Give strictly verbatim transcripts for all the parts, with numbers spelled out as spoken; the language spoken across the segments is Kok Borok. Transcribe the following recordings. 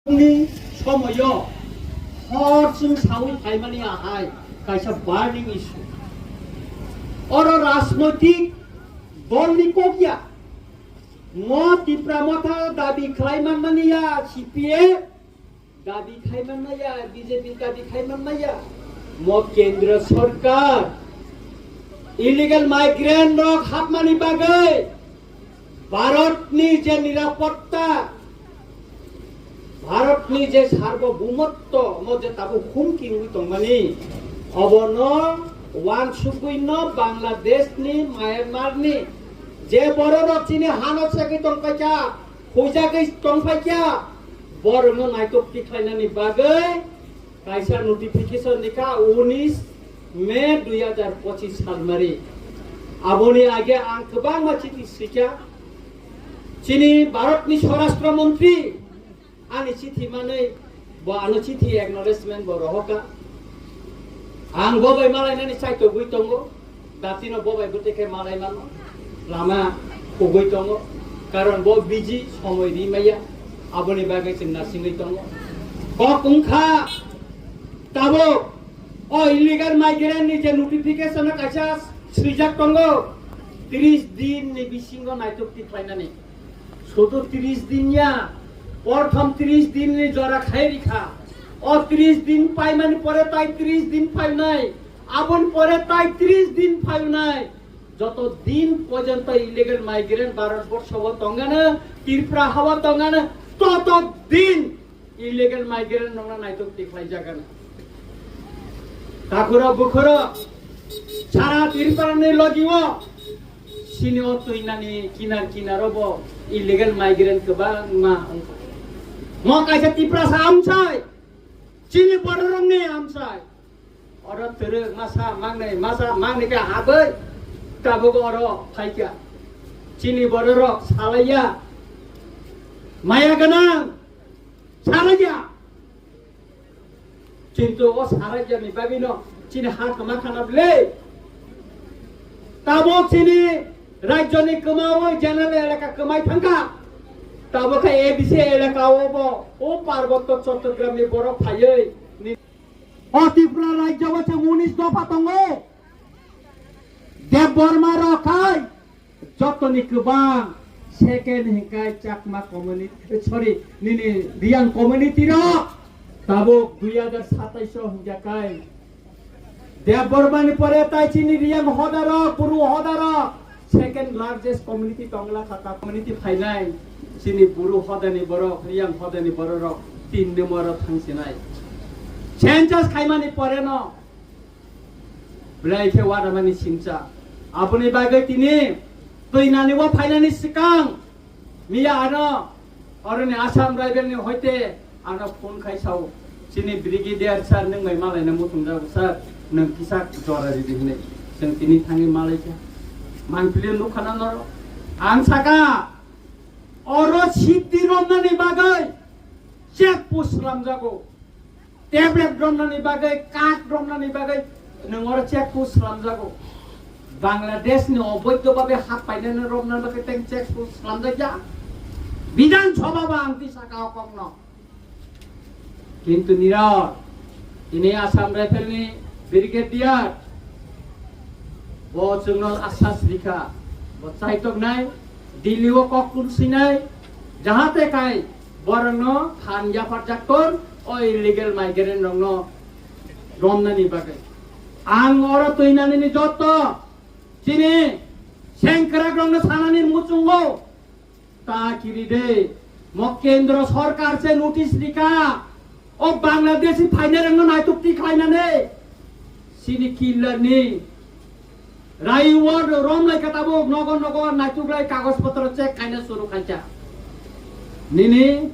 Ni somoyo hor chwng sawi phaimani ahai kaisa burning issue. Oro rajnoitik dolni kok ya. Mo Tipra Motha dabi khlai manmani ya, C P M dabi khai manmaya, B J P dabi khai manmaya. Mo kendra sarkar illegal migrant rok hapmani bagwi Bharatni je nirapotta, Bharatni je sarbobhumotto, mo je tabuk humki wngwi tongmani, obono wansugwino Bangladeshni, Myanmarni je bororok chini hano segwi tongpaikha, huijagwi tongphaikha, borokno naitok tikhlainani bagwi kaisa notification ni kha unis May dui hajar pochis salmari. Aboni age ang kwbangma chithi swikha. Chini Bharatni Swarashtra Montri ani chithi manwi bo ano chithi acknowledgement bo rohorkha. Ang bo bai malainani chaitogwi tongo. Datino bo bai bwtwi khe malai mano, lama kugui tongo, karon bo busy, somoi ri maya, aboni bagwi chwng nasingwi tongo. Kok wngkha, tabuk o illegal migrant ni je notification no kaisa swijak tongo, tris din ni bisingo naitok tikhlainani. Sudu tris din ya, porthom tris din ni jora khai rikha. O tris din paimani pore tai tris din phainai, aboni pore tai tris din phainai. Joto din porjonto illegal migrant Bharat borsho o tongana, Tripura hao tongana, toto din illegal migrant nongna naitok tikhlai jagana. Takhura bukhura sara Tripura ni logi o sini o tuinani kinar kinar o bo illegal migrant kwbangma wngkha. Mo kaisa Tiprasa amsai, chini bororokni amsai. Oro twrwk masa mangnai, masa mangnai khe habwi tabuk oro phaikha. Chini bororok salaiya, maya gwnang salaiya. Kintu o salaiya ni bagwino chini ha kwma khana bwle. Tabuk chini rajyoni kwmawi general elaka kwmai thangkha. Tabuk khe A D C elaka o bo o Parbotto Chottogramni borok phaiwi ni O Tripura rajyo o chwng unis dopha tongo. Debbarma rok khai jotoni kwbang second hinkai Chakma community, sorry, nini Riyang community rok tabuk dui hajar satais o hingya kai. Debbarma ni pore tai chini Riyang hoda rok, Bru hoda rok, second largest community tongla kha, ta community phainai chini Bru hodani borok, Riyang hodani borok rok tin number o thangsinai. Census khaimani pore no belai khe waramani singcha. Aboni bagwi tini twinani o phainani swkang miya ano oroni Assam Rifle ni hoite ano phone khai sao, "Chini Brigadier sir, nwng bai malaina muchung jago sir, nwng kisa jora ridi," hinwi. Chwng tini thangwi malaikha. Mangpili nukha na noro. Ang saka, oro siddhi romnani bagwi check post slamjago. Tablet romnani bagwi, card romnani bagwi nwng oro check post slamjago. Bangladesh ni oboidho babe hap painani romnani bagwi tei check post slamjakya. Bidhan Sabha ba ang twi saka o kokno. Kintu nirao, tini Assam Rifle ni Brigadier, bo chwngno asas rikha, bo chaitoknai, Delhi o kok kunsinai, jahate kai borokno phan yapharjak ton, o illegal migrant rokno romnani bagwi. Ang oro twinani ni joto chini sengkrak rokno sanani muchungo, ta kiri de, mo kendro sorkar se notice rikha, o Bangladeshi phainai rokno naituk ti khlainani, sini killer ni rai ward romlai kha tabuk nogo nogo naituk lai kagoj potro check khaina suru khaikha. Nini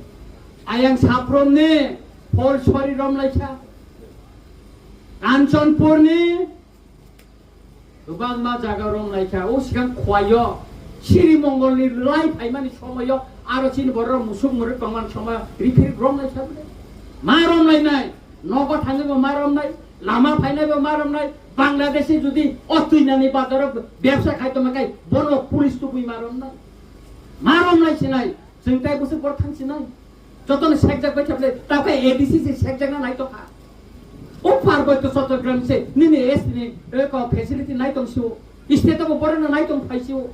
ayang Saprom ni Pholswari romlai kha, Kanchanpur ni Kwbangma jaga romlai kha, o sikang Khowai o Sri Mongol ni lai phaimani somoyo aro chini borok musuk mwrwk tongmani somoyo rifrik romlai kha bwle. Ma romlainai, nogo thangwi bo ma romnai, lama phainai bo ma romnai, Bangladeshi jodi o twinani bazaro bebsa khai tongma khai bono police tubui ma romnai. Ma romlai sinai, chwng tai bwswk bor thang sinai. Jotono sekjak bai kheble, ta khe A D C se sekjakna nai tongkha. O Parbotyo Chattogram se nini S T ni, eh, ko facility nai tong sio. State bo borokno nai tong phai sio.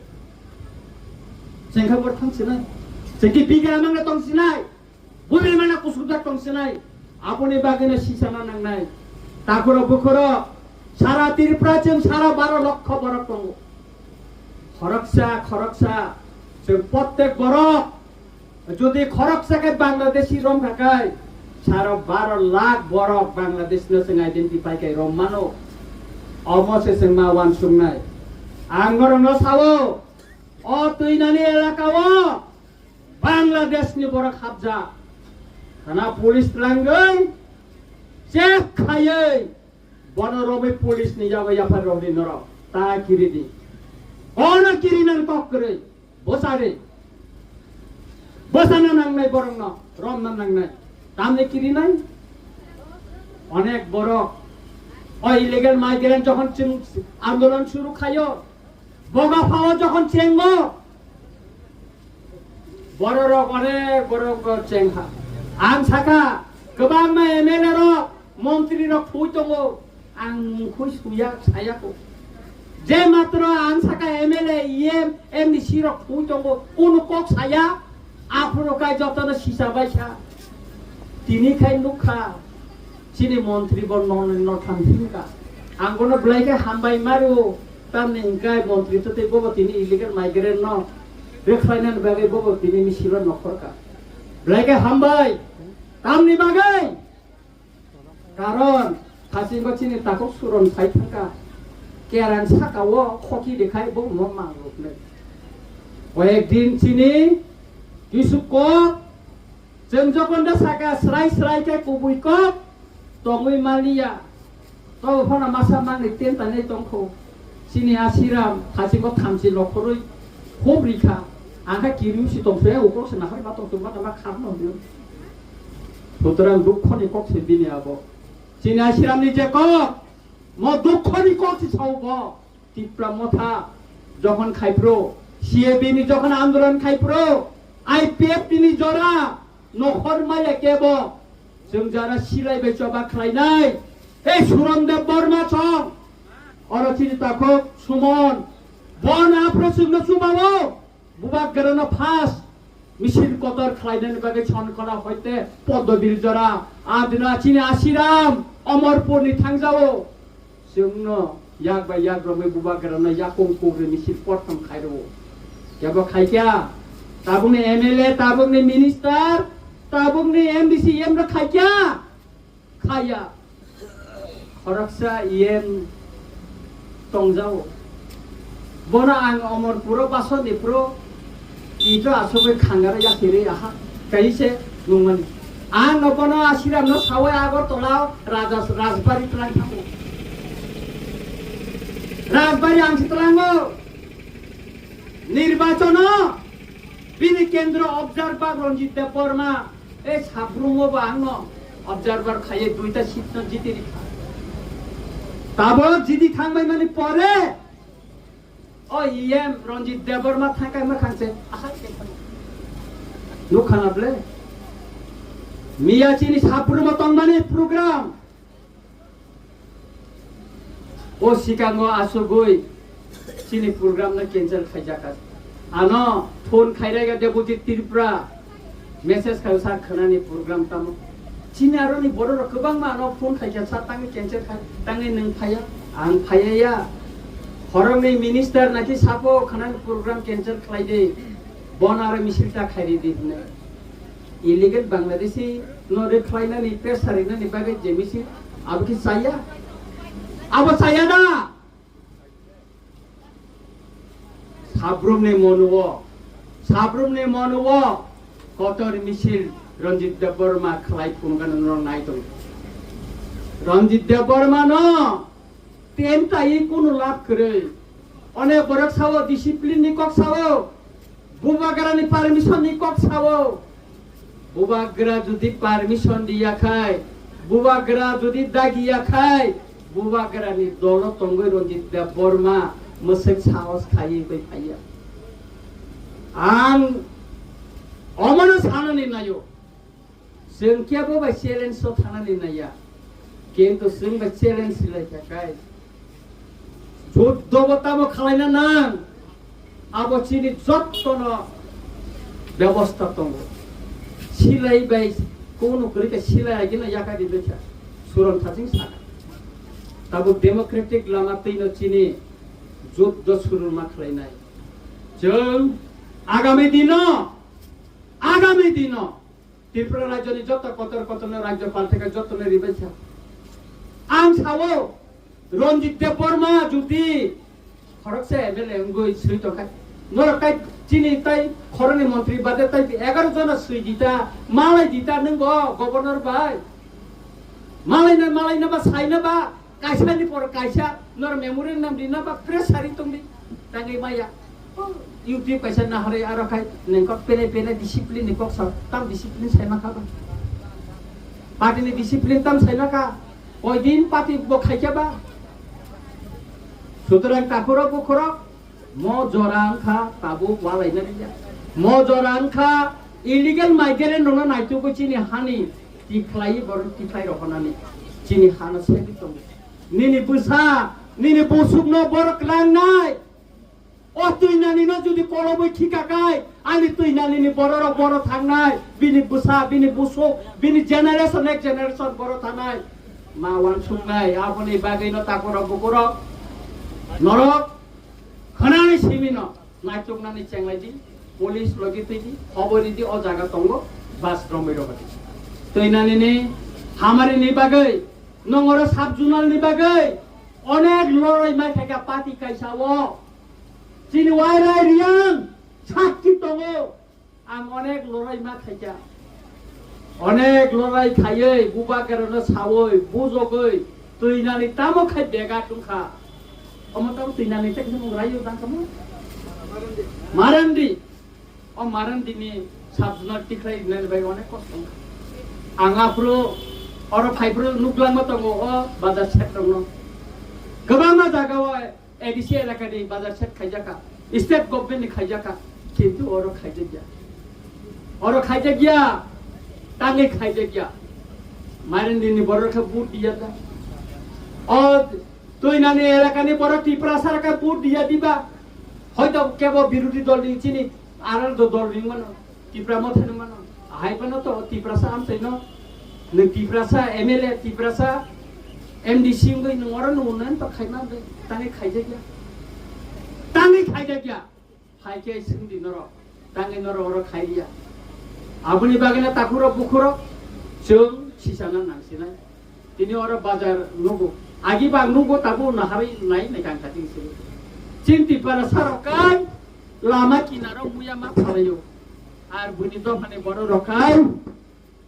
Chengkha bor thang sinai. Chengki bigra mangna tong sinai. Bubil mana kusukjak tong sinai. Aboni bagwino sisana nangnai. Takhoro bukhoro sara Tripura chwng sara baro lokho borok tongo. Khoroksa, khoroksa, chwng prottek borok, jodi khoroksa khe Bangladeshi romkha khai, sara baro lakh borok Bangladeshno chwng identify khai rommano. Omo se chwng ma uansuknai. Ang norokno sao, o twinani elakao Bangladeshni borok hapjak. Thana police twlangwi check khaiwi bono romwi police ni yago yaphar romwi norok ta kiri di. Bono kiri nang kok kwrwi, bwsari. Bwsano nangnai borokno, romna nangnai. Tamni kiri nai? Onek borok. O illegal migrant jokhon chwng andolon suru khaio, boga phao jokhon chengo, bororok onek borok chengha. Ang sakha, kwbangma M L A rok, montri rok thwi tongo. Ang mungkhoi suya, sayako. Je matro ang sakha M L A, E M, M D C rok thwi tongo. Kunu kok saya, aphuru kai jotono sisa baisa. Tini khai nukha, chini montri bo nol, nol tham himka. Ang bono belai khe hambai maru, tamni hingkai montri to tei bobo tini illegal migrant no rwkhlainani bagwi bobo tini misil o nokhorka. Belai khe hambai, tamni bagwi? Karon hasingo chini takhuk suron sai thangka, kerang saka o khoki dekhai bo mo mang ruknai. Koyek din chini kisu kok Chwng jokhon da saka srai srai khe kubui kok tongwi maliya, tobo phano masa manwi tentanai tongkho. Chini Asiram hasingo thamchi lokhorwi hub rikha. Angkha kiriu si tongse ukrok se nahar ma tongse ma tama kharno hwnwi. Sutorang dukkhoni kok se bini abo. Chini Asiramni je kok, mo dukkhoni kok si sao bo. Tipra Motha jokhon khai phuru, C A B ni jokhon andolon khai phuru, I P F T ni jora nokhor maya kebo, chwng jara silai bai choba khlainai. Ei Suron Deb Borma chong, oro chini takhuk Sumon, bon aphro chwngno chubao. Bubagrano first misil kotor khlainani bagwi Sonkona hoite Poddobil jora, adina chini Asiram Omorpurni thangjao. Chwngno yak bai yak romwi Bubagrano yakung kugri misil prothom khairwo. Kebo khaikya, tabukni M L A, tabukni minister, tabukni M D C, M rok khaikya. Khaya. Khoroksa yen tongjao. Bono ang Omorpuro basoni pro ito asogoi khangaro yakirwi aha. Kaise nungmani. Ang no bono Asiram no sawi Agartala Raja Rajbari twlang thango. Rajbari ang si tlango. Nirbachono bini kendro observer Ranjit Debbarma. Ei Sabrumo bo angno observer khaiye duita seat no jiti rikha. Tabok jiti thangbai mani pore o E M Ranjit Debbarma thangkai makhang se ahai khe thangwi. Nukha na ble? Miya chini Sabrumo tongmani program. O sikango asugwi chini program no cancel khaijak. Ano phone khairaiga Debojit Tripura message khai sa khwnani program tamo. Chini aroni borok rok kwbangma ano phone khaikha sa tangwi cancel khai tangwi nwng phaiya ang phaiya ya. Horongni minister naki sapo khwnani program cancel khlai de. Bon aro misil ta khairi di hwnwi. Illegal Bangladeshi no rwkhlainani, pressure rinani bagwi je misil, abo khe chaya? Abo chaya da? Sabrumni monuo, sabrumni monuo kotor misil Ranjit Debbarma khlai phunukgano norok nai tongo. Ranjit Debbarma no Ten tai kunu lab kwrwi. One borok sao discipline ni kok sao. Bubagra ni permission ni kok sao. Bubagra jodi permission diya khai, bubagra jodi dagiya khai, bubagra ni dolo tongwi Ranjit Debbarma mwswk sahos khaiwi bai phaiya. Ang omono sanani nayo. Chwng kebo bai challenge o thanani naiya, kintu chwng bai challenge silai kha kai. Juddo bo tamo khalaina nang, abo chini jottono bebosta tongo. Silai bai kono kwrwi khe silai agino yakai di bekha. Suron thajing sana. Tabuk democratic lama twino chini juddo suruma khalainai. Chwng agami dino, agami dino Tripura rajyoni joto kotor kotorno rajyopal theke jotono ribai kha. Ang sao, Ranjit Debbarma jodi khoroksa M L A wngwi swi tongkha, norok tai chini tai khoroknwi montri bade tai egaroh jona swi dita, malai dita nwng bo governor bai. Malaina, malaina ba saina ba, kaisa ni por kaisa, nor memory nam di na ba press hari tong di, tangwi maya. Oh, YouTube kaisa na hari aro khai, nengkok pene pene discipline ni kok sa, tam discipline sai ma kha ba. Party ni discipline tam sai ma kha, koi din party bo khai kha ba. Sutorang takhurok bukhurok, mo jora wngkha tabuk walaina rwya. Mo jora wngkha illegal migrant rokno naitugwi chini hani tikhlai borok tikhlai rohornani chini hano segwi tongo. Nini bwsa, nini busukno borok langnai. O twinani no jodi kolobwi khika kai, ani twinani ni bororok boro thangnai, bini bwsa, bini busuk, bini generation, next generation boro thangnai. Ma wansungnai, aboni bagwi no takhurok bukhurok norok khwnani simi no naituknani chenglai di, police logi twi di, khobor di, o jaga tongo, bas romwi rogo di. Twinani ni hamari ni bagwi, nongoro sub zonal ni bagwi, onek lorai mai khaika party kaisa o. Chini Wairai Riang sakki tongo. Ang onek lorai ma khaikha. Onek lorai khaiwi, bubagrano sawi, bujogwi, twinani tamo khai bega tongkha. Omo tamo twinani tei khe mung raio tangkha mo? Marandi. O Marandi ni sub zonal tikhlai rinani bai onek kosto wngkha. Ang aphuru oro phaiphuru nuglangma tongo o bazar shed rokno. Kwbangma jaga o A D C elakani bazar shed khaijakha, state government ni khaijakha, kintu oro khaijakya. Oro khaijakya, tangwi khaijakya. Marandi ni borok khe vote diya da. O twinani elakani borok Tiprasa khe vote diya diba. Hoito kebo birodhi dol ni chini aral do dol ni mano. Tipra Motha ni mano. Ahai phano to Tiprasa amchaino. Nwng Tiprasa M L A, Tiprasa M D C wngwi nwng oro nwng unnayon to khaima wngwi tangwi khaijakya. Tangwi khaijakya. Hai khe swngdi norok. Tangwi norok oro khailiya. Aboni bagwino takhurok bukhurok chwng sisana nangsinai. Tini oro bazar nugo. Agi bang nugo tabuk naharwi nai naikang khating se. Chinti para sarok kai lama kinaro muya ma phalaio. Ar buni dophani borok rok kai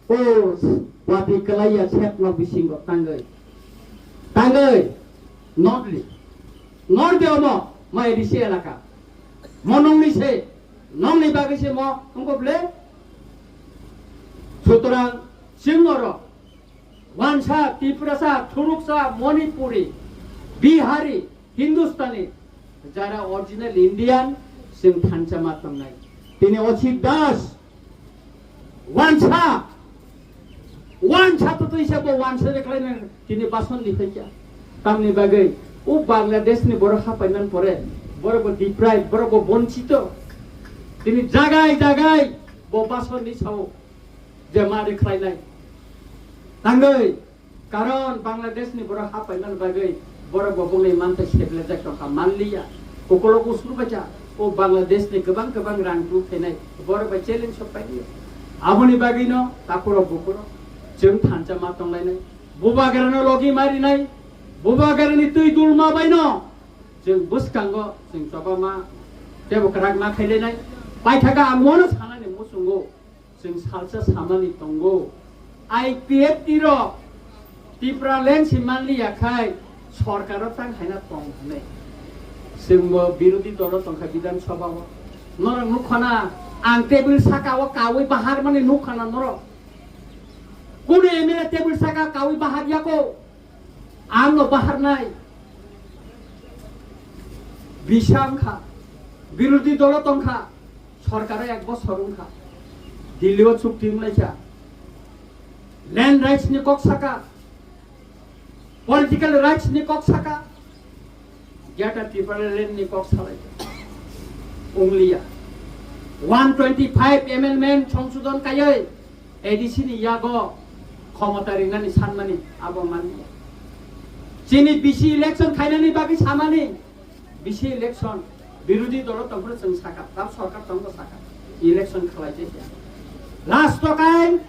o wati kalaiya sep no bisingo tangwi. Tangwi nodli. Norde omo mai risi elaka. Mo nongni se, nongni bagwi se mo wngkha ble. Sutorang chwng oro Wansa, Tiprasa, Thuruksa, Manipuri, Bihari, Hindustani, jara original Indian, chwng thansa ma tongnai. Tini Ochik Das, wansa, wansa to twi se bo wansa de khlaina tini bason ni phaikya. Tamni bagwi o Bangladesh ni borok hapainani pore, borok bo deprive, borok bo bonchito. Tini jagai jagai bo bason ni sao. Je mari khlainai. Tangwi, karon Bangladesh ni borok hapaimani bagwi borok bo bongni mantha seblejak tongkha manliya. Kokolo usur bacha, o Bangladesh ni kwbang kwbang rang tu phainai, borok bai challenge sok pailiya. Aboni bagwino takhurok bukhurok chwng thansa ma tonglainai. Bubagrano logi marinai, bubagrani twi dulma baino chwng bwskango chwng choba ma tebo kwrak ma khailainai. Paithaka ang mono sanani muchungo. Chwng salsa samani tongo, I P F T rok Tipraland si manliya khai sorkaro tang haina tong hwnwi. Chwngbo birodhi dolo tongkha Bidhan Sabha o. Norok nukhana ang table saka o kawi baharmani nukhana norok. Kunu M L A table saka kawi bahar yako. Ang no baharnai. Bisa wngkha, birodhi dolo tongkha, sorkaro ek bosor wngkha, Delhi o chukti wnglaikha, Land rights ni kok saka, political rights ni kok saka, Greater Tipraland ni kok salai. Ongliya. One twenty five amendment songsodon kaiye A D C ni yago khomota rinani sanmani abo mani. Chini B C election khainani bagwi samani, B C election birodhi dolo tongphuru chwng saka, tam sorkar tongbo saka, election khalai jaya. Last o kai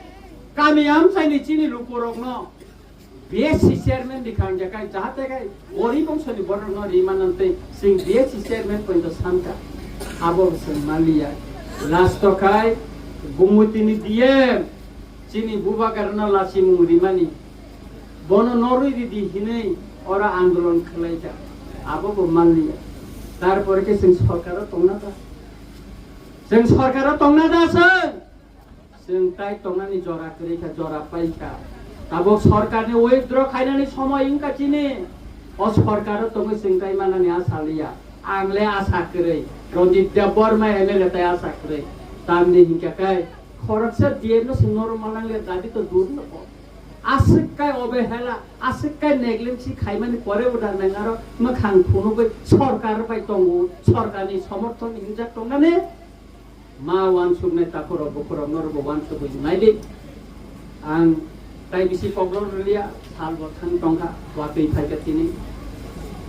kami amchaini chini lukurokno B S C chairman dikhang jakai, jahate kai gorib bongsoni borokno rimanantwi chwng B S C chairman pointo sanka, abo chwng manliya. Last o kai Gumutini D M chini bubagarno lachimung rimani, bono norwi ridi hinwi oro andolon khlaijak, abo bo manliya. Tarpore khe chwng sorkaro tongna da, chwng sorkaro tongna da chwng, chwng tai tongnani jora kwrwi kha, jora pai kha. Tabuk sorkarni withdraw khainani somoi wngkha chini, o sorkaro tongwi chwng tai manani asa liya. Ang le asa kwrwi, Ranjit Debbarma M L A tai asa kwrwi. Tamni hinkha khe khoroksa D M no se normal nangle dabi to dur no ko. Aswk kai obehela, aswk kai negligence khaimani pore bo da nang aro mwkhang phunugwi sorkar bai tongo, sorkarni somorthon hinjak tongnani ma wansuknai takhurok bukhurok norok bo wansugwi naidi. Ang tai bisi kokno rwliya, sal bo thang tongkha, watwi phaikha tini.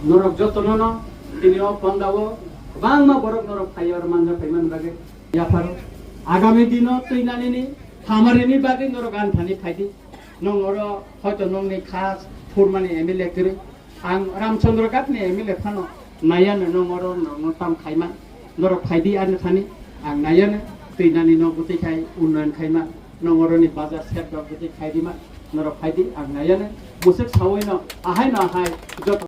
Norok jotono no tini o pondao kwbangma borok norok phaiwi oro manja phaimani bagwi yapharo. Agami dino twinani ni hamarini bagwi norok anthani phaidi. Nong oro hoito nongni kha phurmani M L A kwrwi. Ang Ramchandra Ghat ni M L A phano naiya no nong oro nong tam khaima. Norok phaidi ani thani ang naiya no twinani no bwtwi khai unnayan khaima. Nong oro ni bazar set rok bwtwi khaidima. Norok phaidi ang naiya no musuk sawi no ahai no ahai joto